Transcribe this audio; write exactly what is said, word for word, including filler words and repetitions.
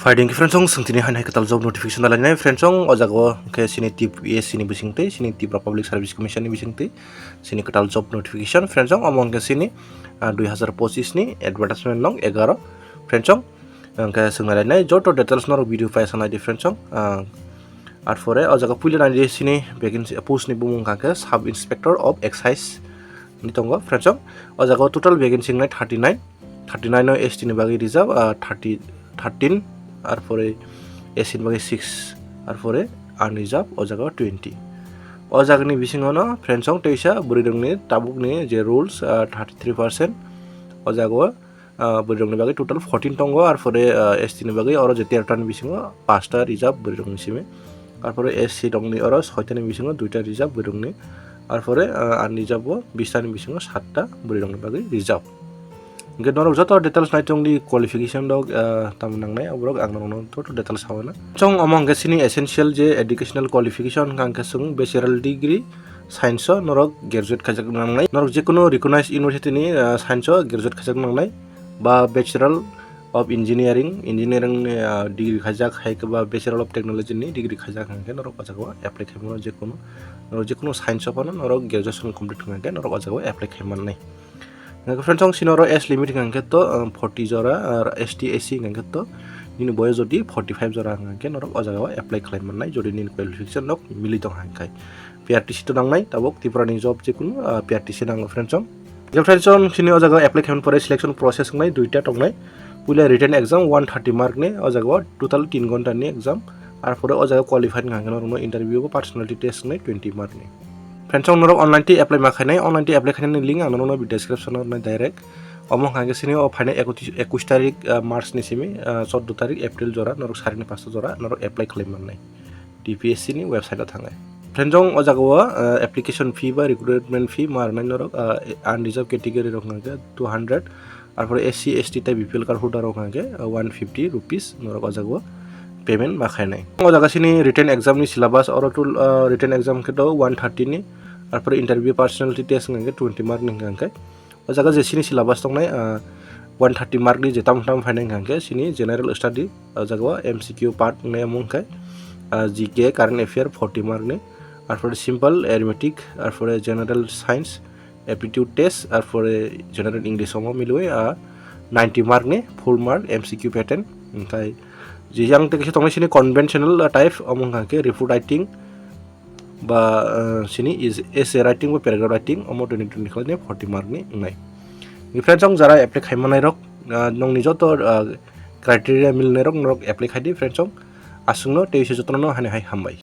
Phaidi hwnkhe friends, chwng swngtini hai hai kwtal job notification dalai nai friends, o jaga o hwnkhe chini T P S C ni bisingtwi, chini Tripura Public Service Commission ni bisingtwi chini kwtal job notification friends, omo hwnkhe chini, ah, dui hazar pochis ni advertisement nong egaro friends. Hwnkhe swng nai nai joto details norok video paisa naidi friends. Ah, arpore o jaga puila naidi chini vacancy post ni bumung hwnkhe Sub Inspector of Excise ni tongo friends. O jaga o total vacancy wngnai thirty nine. Thirty nine o S T ni bagwi reserve, ah, thirty, thirteen, arpore S C ni bagwi six, arpore unreserved o jaga o twenty. O jagani bisingo no friends, teisa bwrwi rokni tabukni je rules, ah, thirty three percent, o jaga o, ah, bwrwi rokni bagwi total fourteen tongo, arpore, ah, S T ni bagwi oro je terta ni bisingo pasta reserve bwrwi rokni simi. Arpore S C rokni oro soita ni bisingo duita reserve bwrwi rokni. Arpore, ah, unreserved o bista ni bisingo satta bwrwi rokni bagwi reserve. Hwnkhe norok joto details nai tongdi, qualification rok, ah, tamo nangnai, aborok ang norokno joto details sao na. Chwng omo hwnkhe chini essential je educational qualification hwnkha hwnkhe chwng bachelor degree science o norok graduate khaijak nangnai. Norok jekunu recognized university ni, ah, science o graduate khaijak nangnai, ba bachelor of engineering, engineering ni, ah, degree khaijak, hai khe ba bachelor of technology ni degree khaijak hwnkhe norok o jaga o apply khaimano jekunu, norok jekunu science o phano norok graduation complete hwnkhe norok o jaga o apply khaimannai. Hwnkhe friends, chwng sini oro age limit hwnkhe to, um, forty jora, ar S T, S C hwnkhe to nini boyos jodi forty five jora hwnkhe norok o jaga o apply khlai mannai, jodi nini qualification rok mili tong hwnkhe. P R T C to nangnai, tabuk Tripura ni job jekunu, uh, P R T C nango friends, chwng. Hwnkhe friends, chwng sini o jaga o apply khaimani pore selection process wngnai duita tongnai. Puila written exam one thirty mark ni, o jaga o total tin ghonta ni exam. Arpore o jaga qualified hwnkhe norokno interview bo personality test wngnai twenty mark ni. Friends, chwng norok online twi apply ma khainai, online twi apply khainani link ang norokno description o rwnai direct. Omo hwnkha hwnkhe chini o phainai ekush, ekush tarik, ah, March ni simi, ah, chordo tarik April jora norok sarini pasta jora norok apply khlai mannai T P S C ni website o thangwi. Friends, chwng o jaga o, ah, application fee ba recruitment fee ma rwnai norok, ah, unreserved category rok hwnkha hwnkhe two hundred, arpore S C, S T tei B P L card holder rok hwnkha hwnkhe, ah, one fifty rupees norok o jaga o payment ma khainai. O jaga chini written exam ni syllabus, oro to, ah, written exam khe to one thirty ni, arpore interview personality test hwnkha hwnkhe twenty mark ni hwnkha hwnkhe. O jaga je chini syllabus tongnai, ah, one thirty mark ni je tam tam phainai hwnkha hwnkhe chini general study, o jaga o M C Q part wngnai omo hwnkhe, ah, G K current affair forty mark ni, arpore simple arithmetic, arpore general science, aptitude test, arpore general English omo milwi, ah, ninety mark ni full mark M C Q pattern. Hwnkhe je yang tei kisa tongnai chini conventional, ah, type omo hwnkha hwnkhe report writing, ba, ah, chini is, essay writing ba paragraph writing, omo twenty twenty khlai forty mark ni wngnai. Friends, chwng jara apply khaimannai rok, ah, nongni joto, ah, criteria milinai rok norok apply khaidi friends, chwng aswkno tei se jotono hai hai hambai.